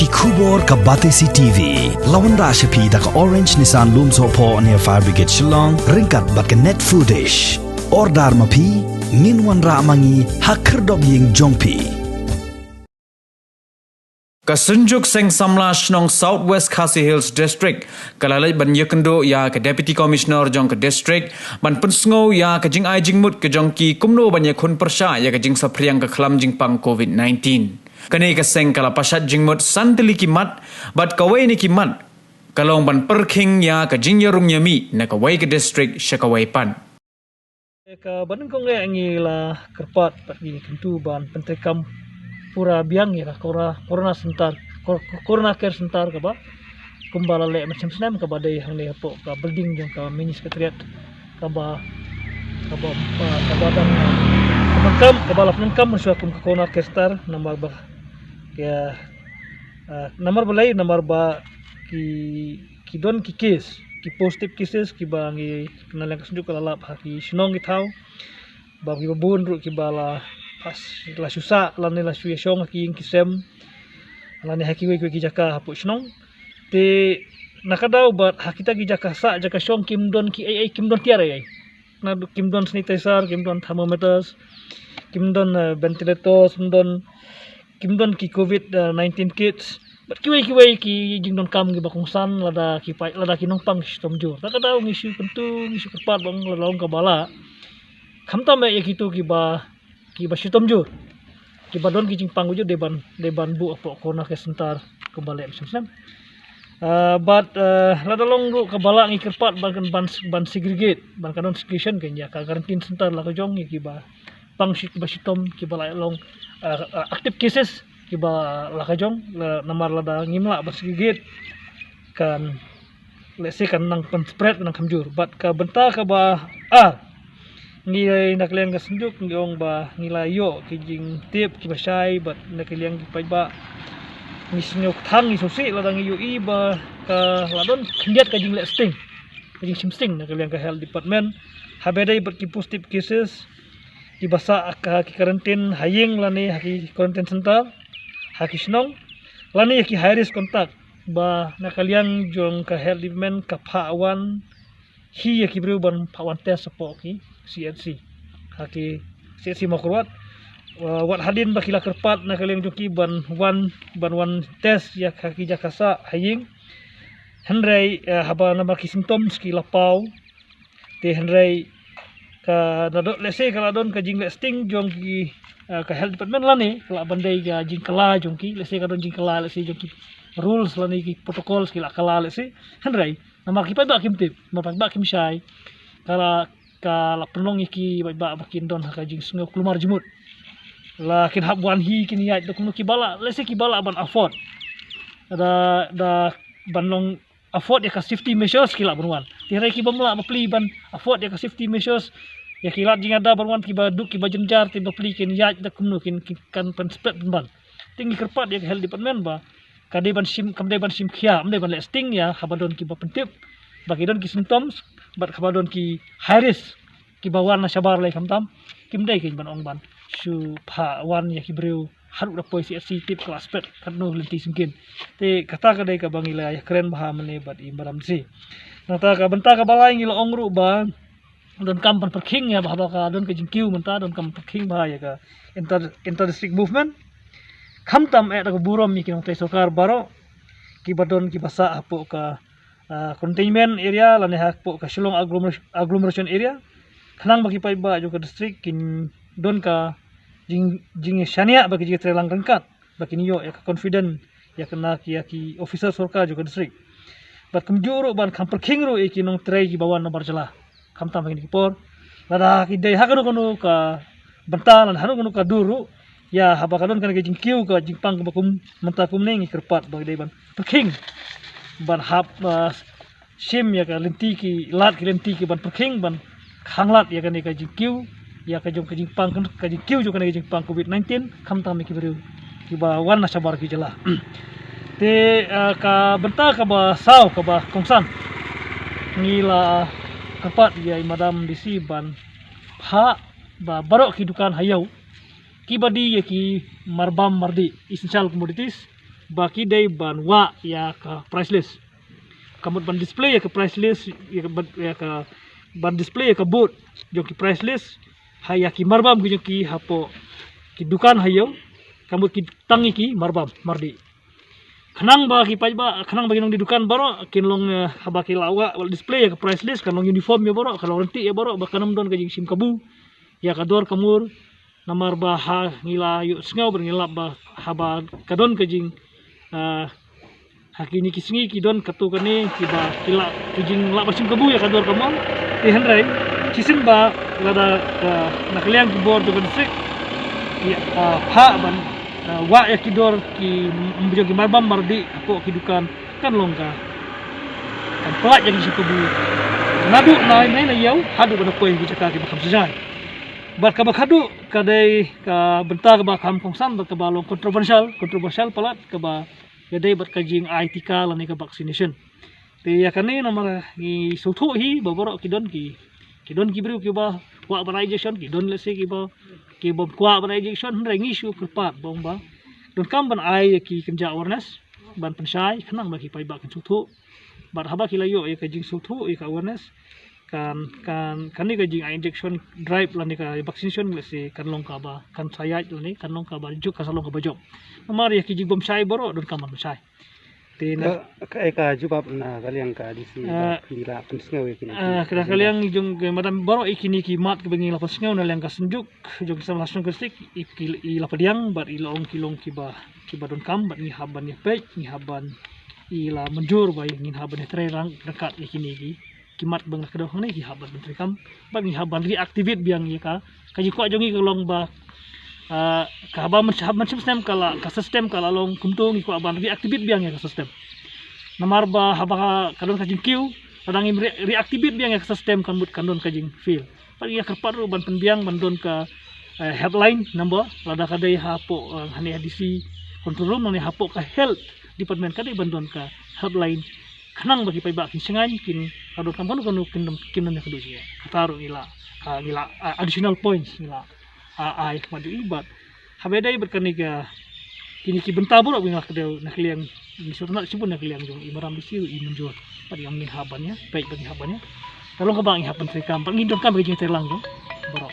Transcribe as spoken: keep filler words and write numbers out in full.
Khubor ka Batesi T V la wanrah sha phi da ka Orange Nissan Lumsohphoh near Fire Brigade Shillong, ryngkat bad ka Net Foodish. Order ma phi, ngin wanrah ma ngi ha khyrdop ïing jong phi. Ka Synjuk Seng Samla Shnong South West Khasi Hills District ka la leit ban ïakynduh ïa ka Deputy Commissioner jong ka district ban pynsngew ïa ka jingai jingmut ka jong ki kumno ban ïakhun pyrshah ïa ka jingsaphriang ka khlam jingpang covid nineteen. Kane ka seng ka la pashat jingmut san tylli ki mat, bad kawei na ki mat ka long ban pyrkhing ïa ka jingïarung ïamih na kawei ka district sha kawei pat. Ka banyngkong eh ngi la kyrpad bad ngi kyntu ban pyntreikam pura biang ïa ka Corona, Corona Center, Cor-, Corona Care Center kaba kumba la leh mynshem snem, kaba dei hangne hapoh ka building jong ka Mini Secretariat, kaba, kaba, ah, kaba dang, ah, pyndonkam, kaba la pyndonkam mynshuwa kum ka Corona Care Center, namar ba, ïa, ah, namar balei, namar ba ki, ki don ki case, ki positive cases kiba ngi, na liang ka Synjuk ka la lap ha ki shnong ki thaw, ba kiba bun ruh kiba la pas, la shu sah lane la shu ïashong ha ki ïing ki sem lane ha kiwei kiwei ki jaka hapoh shnong. Te na ka daw bad ha kita ki jaka sah jaka shong kim don kiei ei, kim don tiar ei ei. Na du-, kim don sanitizer, kim don thermometers, kim don, eh, ventilators, kim don, kim don ki covid, eh, nineteen kits. Bad kiwei kiwei ki jingdonkam kiba kongsan lada ki pai, lada ki nongpang ki shitom jur. Na ka daw ngi shu kyntu, ngi shu kyrpad ba ong lada long kaba lah, khamtam eh ïa kito kiba, kiba shitom jur, kiba don ki jingpang jur, dei ban, dei ban buh hapoh Corona Care Center kumba leh mynshem snem. Ah, bad, ah, lada long ruh kaba lah, ngi kyrpad ban, ban, ban segregate, ban ka don segregation kan ïa ka quarantine center la ka jong ïa kiba pang shi-, kiba shitom, kiba la long, ah, ah, active cases kiba la ka jong, la, namar lada ngim lah ban segregate kan, let's say, kan nang pynspread, nang kham jur. Bad ka bynta kaba ar, ngi na ka liang ka Synjuk ngi ong ba ngi la ïoh ki jingtip kiba shai, bad na ka liang ki paidbah ngi sngew kthang, ngi sngewsih lada ngi ïohi ba ka la don khyndiat ka jingleh sting, ka jingshim sting na ka liang ka Health Department, haba dei bad ki positive cases kiba sah ha ki quarantine ha ïing lane ha ki quarantine center ha ki shnong, lane ha ki high risk contact, ba na ka liang jong ka Health Department ka phah wan hi ïa ki briew ban phah wan test hapoh ki C H C, ha ki C H C Mawkyrwat. Wa-, wat hadien ba ki la kyrpad na ka liang jong ki ban wan, ban wan test ïa ha ki jaka sah ha ïing. Hynrei, eh, haba namar ki symptoms ki la paw, te hynrei ka, na do, let's say, ka la don ka jingleh sting jong ki, eh, ka Health Department lane ka lah ban dei ka jingkylla jong ki, let's say, ka don jingkylla, let's say, jong ki rules lane ki protocols ki la kylla, let's say. Hynrei namar ki paidbah kim tip, namar paidbah kim shai, ka la, ka la pynlong ïa ki paidbah ba kin don ha ka jingsngew kulmar jingmut. La kin hap wan hi, kin ïaid da kumno, kiba lah, let's say, kiba lah ban afford, da, da ban long afford ïa ka safety measures ki lah ban wan. Te hynrei kiba ym lah bapli ban afford ïa ka safety measures, ïa ki lad jingïada ban wan, kiba duk kiba jynjar, te bapli kin ïaid da kumno, kin, kin kan pynspread pynban. Te ngi kyrpad ïa ka Health Department ba ka dei ban shim, kam dei ban shim khia, ym dei ban leh sting ïa haba don kiba pyntip ba ki don ki symptoms, bad haba don ki high risk kiba wan na shabar lei, khamtam, kim dei kein ban ong ban shu phah wan ïa ki briew haduh da poi C H C, tip ka la spread katno lynti syngkien. Te kata ka dei kaba ngi la ïakren bha mynne bad i Madam C. Nangta ka bynta kaba lai, ngi la ong ruh ba donkam ban pyrkhing ïa, ba haba ka don ka jingkiew mynta, donkam pyrkhing bha ïa ka inter, inter district movement. Khamtam eh da ka burom ïa ki nongtrei sorkar baroh kiba don, kiba sah hapoh ka, ah, containment area lane hapoh ka Shillong agglomer-, agglomeration area, khnang ba ki paidbah jong ka district kin don ka jing, jingshaniah bad ka jingtreilang ryngkat, ba kin ïoh ïa ka confident ïa kane ki, ïa ki officer sorkar jong ka district. Bad kumjuh ruh ban kham pyrkhing ruh ïa ki nongtrei kiba wan nabar jylla, khamtam ha kine ki por. Lada ki dei ha kano kano ka bynta, lada ha kano kano ka dur ruh, ïa haba ka don kane ka jingkiew ka jingpang kaba kum mynta kumne, ngi kyrpad ba ki dei ban pyrkhing, ban hap, ah, shim ïa ka lynti, ki lad ki lynti ki ban pyrkhing, ban khanglad ïa kane ka jingkiew, ïa ka jong ka jingpang, ka jingkiew jong kane ka jingpang covid nineteen, khamtam ïa ki briew kiba wan na shabar ki jylla. Te, ah, ka bynta kaba saw kaba kongsan, ngi la kyrpad ïa i Madam D C ban phah ba baroh ki dukan ha ïew kiba die ïa ki marbam mardih, essential commodities, ba ki dei ban wah ïa ka price list. Ka mut ban display ïa ka price list, ïa ka, ban, ïa ka, ban display ïa ka board jong ki price list ha ïa ki marbam ki jong ki hapoh ki dukan ha ïew. Ka mut ki tang ïa ki marbam mardi. Khnang ba ki paidbah, khnang ba ki nongdie dukan baroh kin long, eh, haba ki la wah, wah display ïa ka price list, kan long uniform ïa baroh, kan long ryntih ïa baroh, ba kan ym don ka jingshim kabu ïa ka dor ka mur. Namar ba ha ngi la ïohsngew bad ngi lap ba haba ka don ka jing, ah, ha kine ki sngi ki don katto katne kiba ki la, ki jinglah ba shim kabu ïa ka dor ka mur. Te hynrei shisien ba lada, ah, na ka liang ki bor jong ka district ki, ah, phah ban, ah, wah ïa ki dor ki, mm, jong ki marbam mardih hapoh ki dukan, kan long ka, kan pynlait ïa ki shim kabu naduh na, na, na ïew haduh ba na poi ki jaka kiba kham shai. Bad kaba khadduh ka dei ka bynta kaba kham kongsan bad kaba long controversial, controversial palat, kaba ïadei bad ka jingai tika lane ka vaccination. Te ïa kane namar ngi sngewthuh hi ba baroh ki don ki, ki don ki briew kiba kwah ban ai injection, ki don lehse kiba, kiba kwah ban ai injection, hynrei ngi shu kyrpad ba ong ba donkam ban ai ïa ki kynja awareness ban pynshai khnang ba ki paidbah kin sngewthuh. Bad haba ki la ïoh ïa ka jingsngewthuh, ïa ka awareness, kan, kan, kane ka jingai injection drive lane ka vaccination lehse kan long kaba, kan sa ïaid lane kan long kaba jop, kan sa long kaba jop. Namar ïa ki jingbym shai baroh donkam ban pynshai. Te na ka, ka, ka jubab na ka liang ka D C, eh, ba phi la pynsngew ïa kine ki, ah, ka, ka liang jong ka madam, baroh ïa kine ki mat kiba ngi la pynsngew na liang ka Synjuk jong ka Assam National District, i, i, i la pdiang bad i la ong ki long kiba, kiba donkam bad ngi hap ban ïa peit, ngi hap ban, i la mynjur ba ngin hap ban ïa trei rang ryngkat ïa kine ki, ki mat ba ngi la kdew hangne ki hap ban treikam bad ngi hap ban reactivate biang ïa ka, ka jingkwah jong ngi ka long ba, ah, ka haba mynshem, mynshem snem ka la, ka system ka la long kumto, ngi kwah ban reactivate biang ïa ka system. Namar ba haba ka don ka jingkiew, lada ngim re-, reactivate biang ïa ka system kan mut kan don ka jingfail. Bad ngi ïa kyrpad ruh ban pynbiang ban don ka, eh, helpline number, lada ka dei hapoh, eh, hangne ha D C control room, lane hapoh ka health department ka dei ban don ka helpline. Khnang ba ki paidbah kin shngaiñ, kin, ka donkam kano kano kin, kin don ïa ka duh jingeh. Kata ruh ngi la, ah, ngi la, ah, additional points ngi la, ah, ai khmat ïa i bad haba ïadei bad kane ka, kine ki bynta baroh ba ngi la kdew na ka liang, ngi sngewtynnat shibun na ka liang jong i madam D C ruh i mynjur. Bad ngi ong ngin hap ban ïa peit, bad ngi hap ban ïa, ka long kaba ngi hap ban treikam bad ngi donkam ka jingtreilang jong baroh.